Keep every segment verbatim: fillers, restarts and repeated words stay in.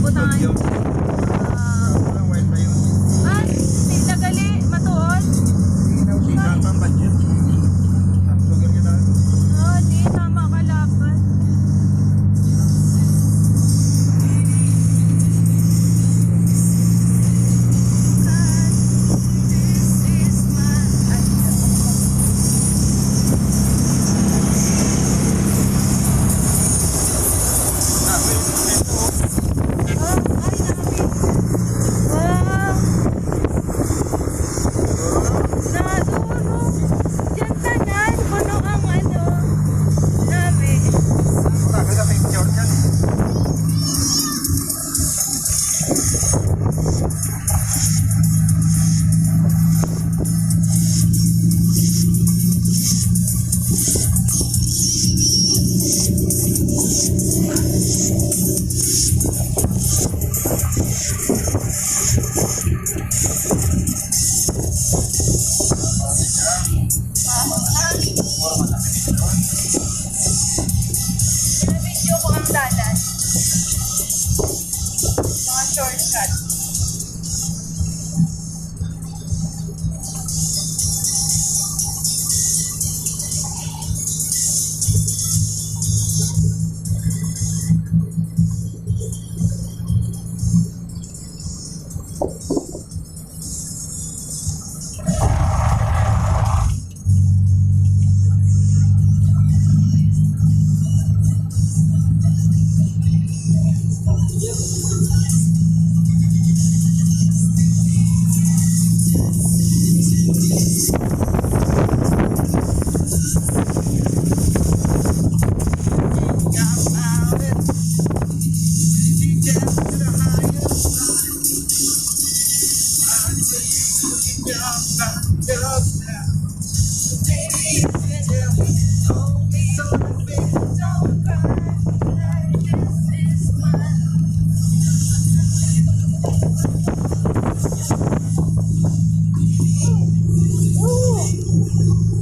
Butangan. Walang wifi yun. Ah, di na gali, matuod. Hindi na, okay. Sa pang budget. Sakto ka kita. Oh, di, tama ka, laban. This is my, ay, Oh, ay, grabe. Wow. Naduro. Diyan tanan, puno ang ano, nami. Wala ka sa picture niyan. Video ko ang dalan. Mga shortcut.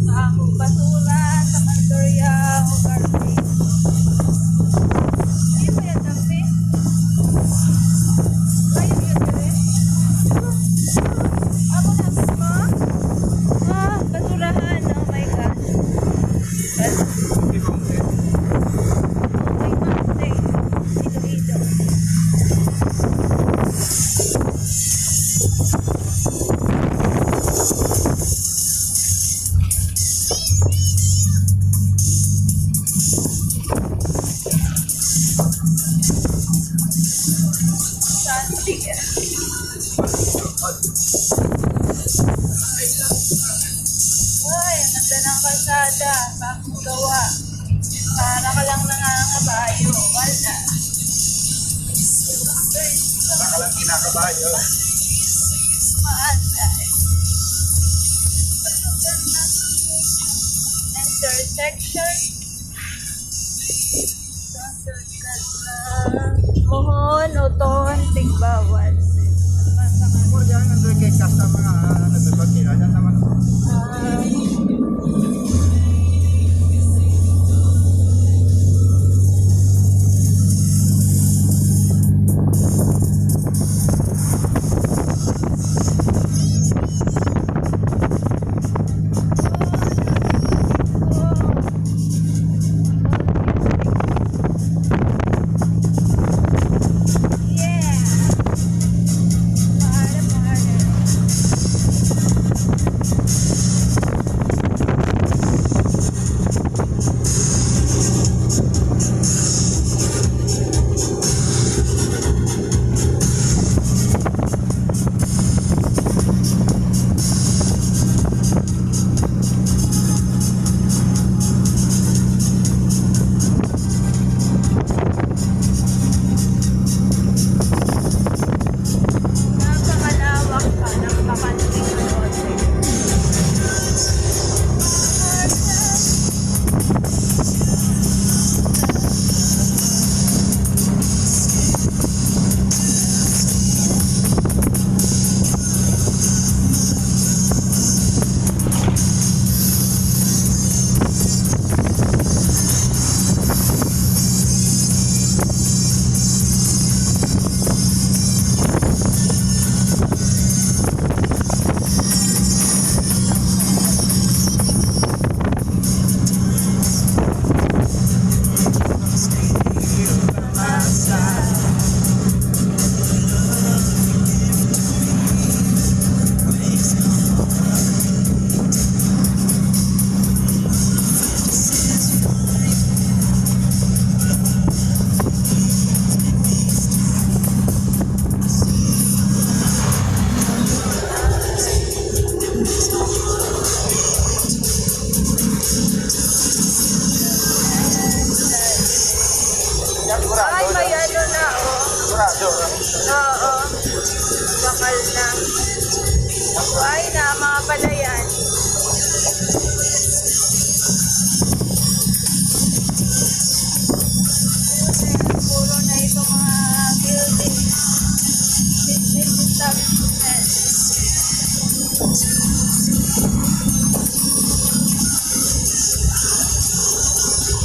Sa akong basura, sa Mandurriao, garbage. Di ba yan, Tampi? Kayo yun, dire? Ako na, ma? Ah, basurahan. Oh my God. May mountain. Iloilo. Santi. Uy, ang ganda ng kalsada. Bagong gawa. Para ka lang nangangabayo. Wala. Para ka lang kinakabayo. Wala. Intersection. Mohon, Oton, Tigbawal. Mo diyan, nandun kay Casta, mga, ah, nagpapakilala naman. Ah. Ay, may ano na, oh. Sarado na. Oo. Bakal na. Ay, na, mga palayan. Puro na ito mga building. Business establishment.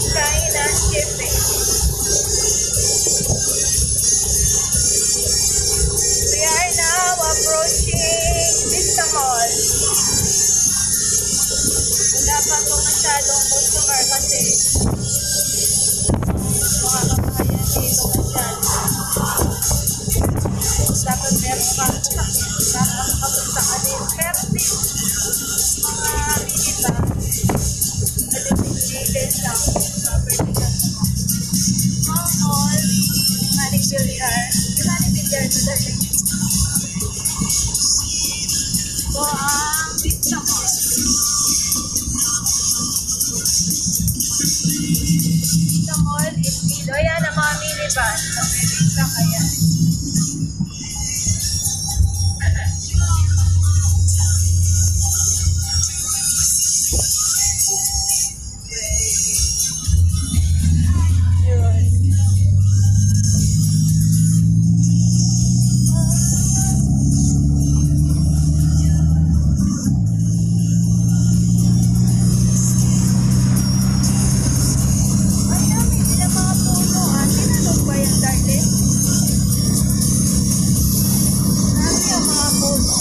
China shipping. We are now approaching Vista Mall. Wala pa po masyadong customer kasi mga kabahayan dito masyado. Dapat meron pa. Dapat makapunta ka din. Pero mga minivan, nalilipid lang. Mga pwede ka naman. Mall, Manny Villar. Di Manny Villar, madali. Ito ang Vista Mall. Vista Mall, Iloilo. Ayan ang mga minivan. Sa Amerika, kaya. Ay, dami nila mga puno, ah. Sinanog ba yan, darling? Dami ang mga puno.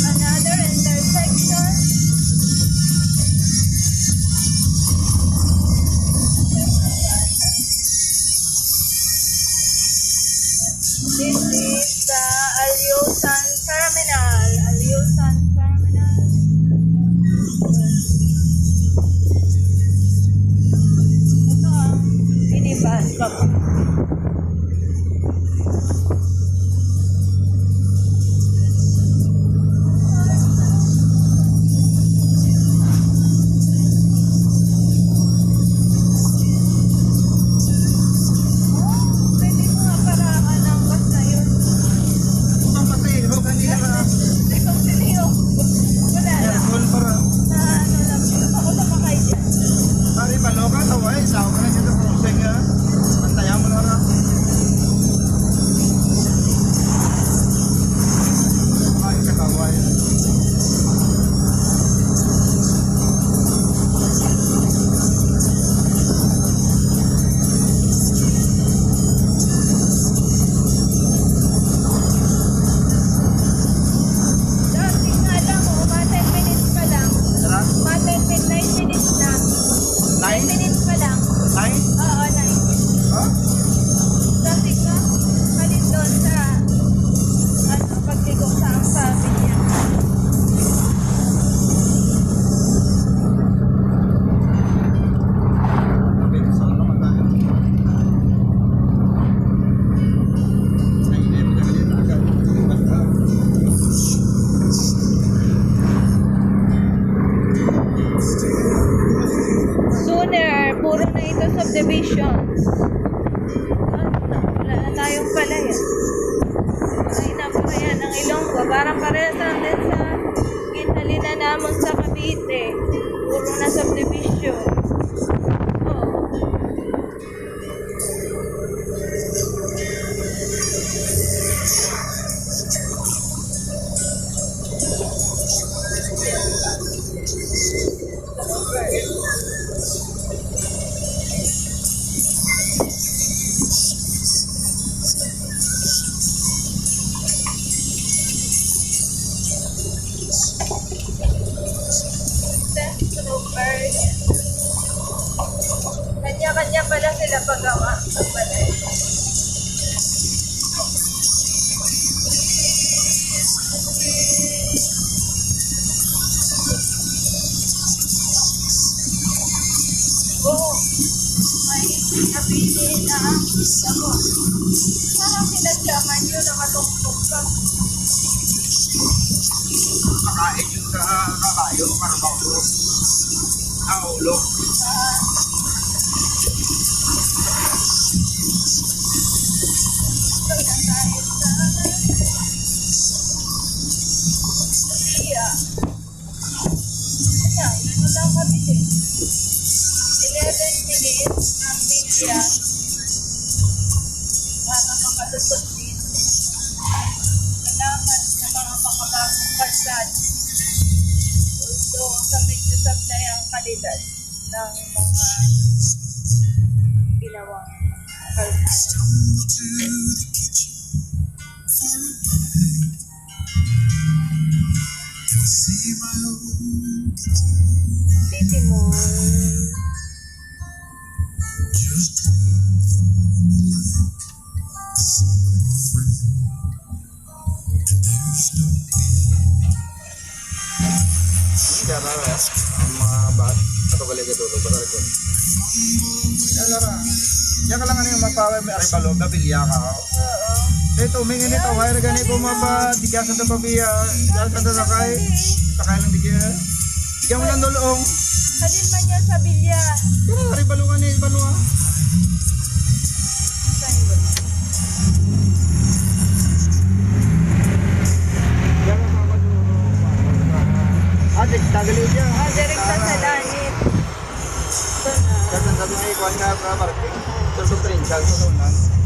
Another intersection. This is the Alusan Terminal. Alusan Terminal. Ito ang minibus. Pwede mo nga parahan ang bus na yun. Ang patay, huwag ka nila. Ikaw, sino yun? Wala na. Aircon para. Na ano lang, gusto ko sumakay dyan. Pare, baloka, taway, sa ako na dito, crossing, ah. Bantayan mo na lang. Ay, kataway. Dati nga lang, oh, mga ten minutes pa lang. Tara. Mga ten min-, nine minutes na. Nine? Nine minutes pa lang. Nine? Oo, nine. Ha? Traffic na. Palit doon sa, ano, pagligo sa, sa Binyan. Sooner, puro na ito subdivisions. Ano, wala na tayong palaya. Ay, naku, ayan ang Ilonggo. Parang parehas lang din sa ginhalinan namon sa Cavite. Puro na subdivision. Oo. Send to first. Kanya-kanya pala sila paggawa. Oo. May napili na ako. Parang sinadya man yun na matungkol ka. Makain yung sa kabayo, para ba ako? Ulo. Ayan, ano lang kami din? Eleven minutes ang media para makalusot din. Salamat sa mga makabagong kalsada. Although sa medyo sablay ang kalidad ng mga ginawang kalsada. City Mall. Ang mga bat, ato gali ka tulog, basta liko. Yan, Lara. Yan ka lang, ano, yung mapawi, may aribalo, gabilya ka, oh. Oo. Ito, may ganito, wire gani ko mapadigas sa tapabiya, digas sa tasakay, sakay lang di kaya. Yan mo lang nulong. Halin man yan sa bilya. Yan ang aribalo nga ni Banwa. Saan ba? Yan ang mga nulong. Ah, di, tagalog yan. Ah, direct ka sa langit. Ito na. Kasi sabi nga, ikuan nga, mga Martin. Ito sa Prince, sa Sunan.